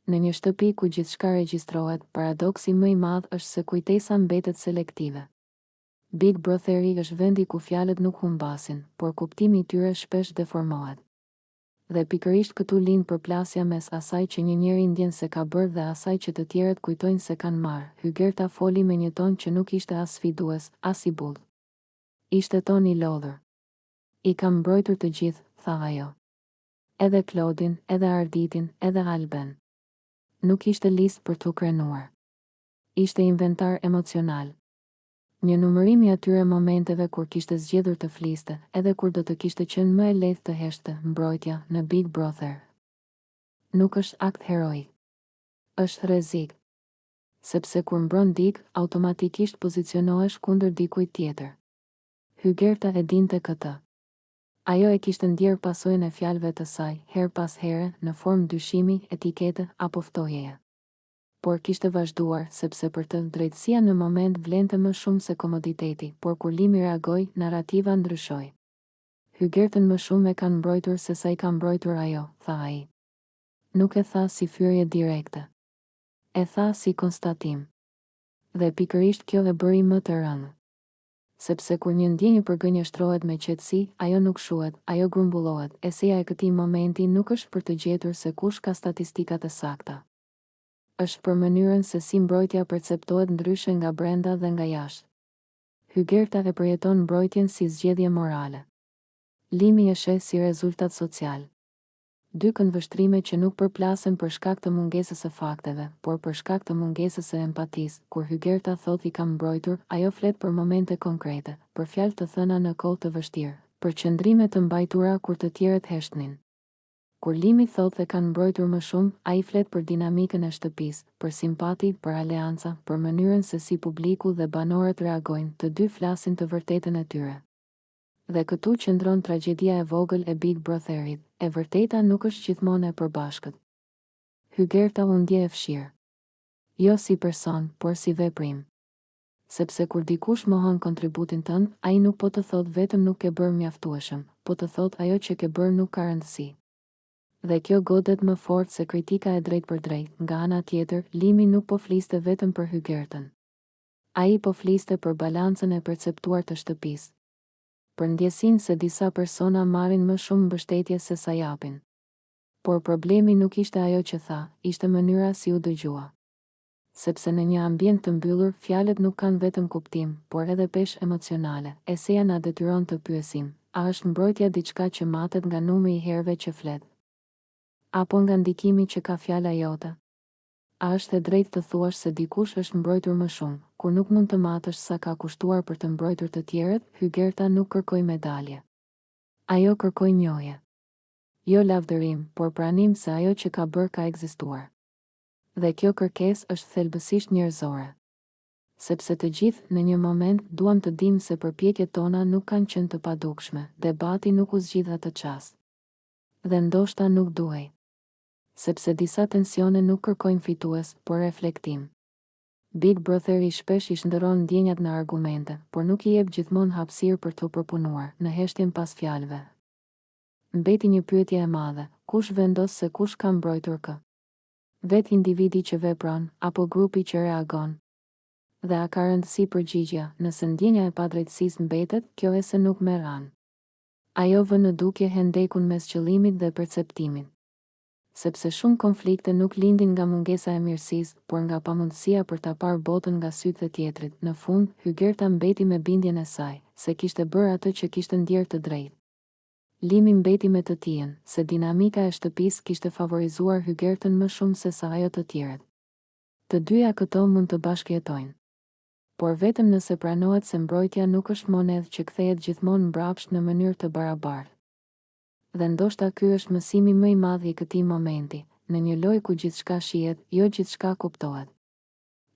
Në një shtëpi ku gjithçka regjistrohet, paradoksi më i madh është se kujtesa mbetet selektive. Big Brotheri është vendi ku fjalët nuk humbasin, por kuptimi i tyre shpesh deformohet. Dhe pikërisht këtu lind përplasja mes asaj që një njeri ndjen se ka bërë dhe asaj që të tjerët kujtojnë se kanë marrë, Hygerta foli me një ton që nuk ishte as sfidues, as i butë. Ishte ton i lodhur. I kam mbrojtur të gjithë, tha ajo. Edhe Klodin, edhe Arditin, edhe Alben. Nuk ishte listë për t'u krenuar. Ishte inventar emocional. Një numërim i atyre momenteve kur kishte zgjedhur të fliste, edhe kur do të kishte qenë më e lehtë të heshtte, mbrojtja, në Big Brother. Nuk është akt heroik. Është rrezik. Sepse kur mbron dikë, automatikisht pozicionohesh kundër dikujt tjetër. Hygerta e dinte këtë. Ajo e kishte ndjerë pasojën e fjalëve të saj, herë pas here, në formë dyshimi, etikete, apo ftohjeje. Por kishte vazhduar, sepse për të, drejtësia në moment vlente më shumë se komoditeti, por kur Limi reagoi, narrativa ndryshoi. Hygertën më shumë e kanë mbrojtur sesa i ka mbrojtur ajo, tha ai. Nuk e tha si fyerje direkte. E tha si konstatim. Dhe pikërisht kjo e bëri më të rëndë. Sepse kur një ndjenjë përgënjeshtrohet me qetësi, ajo nuk shuhet, ajo grumbullohet. Eseja e këtij momenti nuk është për të gjetur se kush ka statistikat e sakta. Është për mënyrën se si mbrojtja perceptohet ndryshe nga brenda dhe nga jashtë. Hygerta e përjeton mbrojtjen si zgjedhje morale. Limi e sheh si rezultat social. Dy këndvështrime që nuk përplasen për shkak të mungesës së fakteve, por për shkak të mungesës së empatisë. Kur Hygerta thotë i kam mbrojtur, ajo flet për momente konkrete, për fjalë të thëna në kohë të vështirë, për qëndrime të mbajtura kur të tjerët heshtnin. Kur Limi thotë e kanë mbrojtur më shumë, ai flet për dinamikën e shtëpisë, për simpati, për aleanca, për mënyrën se si publiku dhe banorët reagojnë, të dy flasin të vërtetën e tyre. Dhe këtu qëndron tragjedia e vogël e Big Brotherit, e vërteta nuk është gjithmonë e përbashkët. Hygerta u ndje e fshirë. Jo si person, por si veprim. Sepse kur dikush mohon kontributin tënd, ai nuk po të thotë vetëm nuk ke bërë mjaftueshëm, po të thotë ajo që ke bërë nuk ka rëndësi. Dhe kjo godet më fort se kritika e drejtpërdrejtë, nga ana tjetër, Limi nuk po fliste vetëm për Hygertën. Ai po fliste për balancën e perceptuar të shtëpisë. Për ndjesinë se disa persona marrin më shumë mbështetje sesa japin. Por problemi nuk ishte ajo që tha, ishte mënyra si u dëgjua. Sepse në një ambient të mbyllur, fjalët nuk kanë vetëm kuptim, por edhe peshë emocionale. Eseja na detyron të pyesim, a është mbrojtja diçka që matet nga numri i herëve që flet? Apo nga ndikimi që ka fjala jote? A është e drejtë të thuash se dikush është mbrojtur më shumë, kur nuk mund të matësh sa ka kushtuar për të mbrojtur të tjerët? Hygerta nuk kërkoi medalje. Ajo kërkoi njohje. Jo lavdërim, por pranim se ajo që ka bërë ka ekzistuar. Dhe kjo kërkesë është thelbësisht njerëzore. Sepse të gjithë, në një moment, duam të dimë se përpjekjet tona nuk kanë qenë të padukshme, debati nuk u zgjidh atë çast. Dhe ndoshta nuk duhej. Sepse disa tensione nuk kërkojnë fitues, por reflektim. Big Brotheri shpesh i shndërron ndjenjat në argumente, por nuk i jep gjithmonë hapësirë për t'u përpunuar, në heshtjen pas fjalëve. Mbeti një pyetje e madhe, kush vendos se kush ka mbrojtur kë? Vetë individi që vepron, apo grupi që reagon? Dhe a ka rëndësi përgjigjja, nëse ndjenja e padrejtësisë mbetet, kjo ese nuk merr anë. Ajo vë në dukje hendekun mes qëllimit dhe perceptimit. Sepse shumë konflikte nuk lindin nga mungesa e mirësisë, por nga pamundësia për ta parë botën nga sytë e tjetrit. Në fund, Hygerta mbeti me bindjen e saj, se kishte bërë atë që kishte ndjerë të drejtë. Limi mbeti me të tijën, se dinamika e shtëpisë kishte favorizuar Hygertën më shumë sesa ajo të tjerët. Të dyja këto mund të bashkëjetojnë. Por vetëm nëse pranohet se mbrojtja nuk është monedhë që kthehet gjithmonë mbrapsht në mënyrë të barabartë. Dhe ndoshta ky është mësimi më i madh i këtij momenti, në një lojë ku gjithçka shihet, jo gjithçka kuptohet.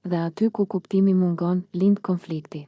Dhe aty ku kuptimi mungon, lind konflikti.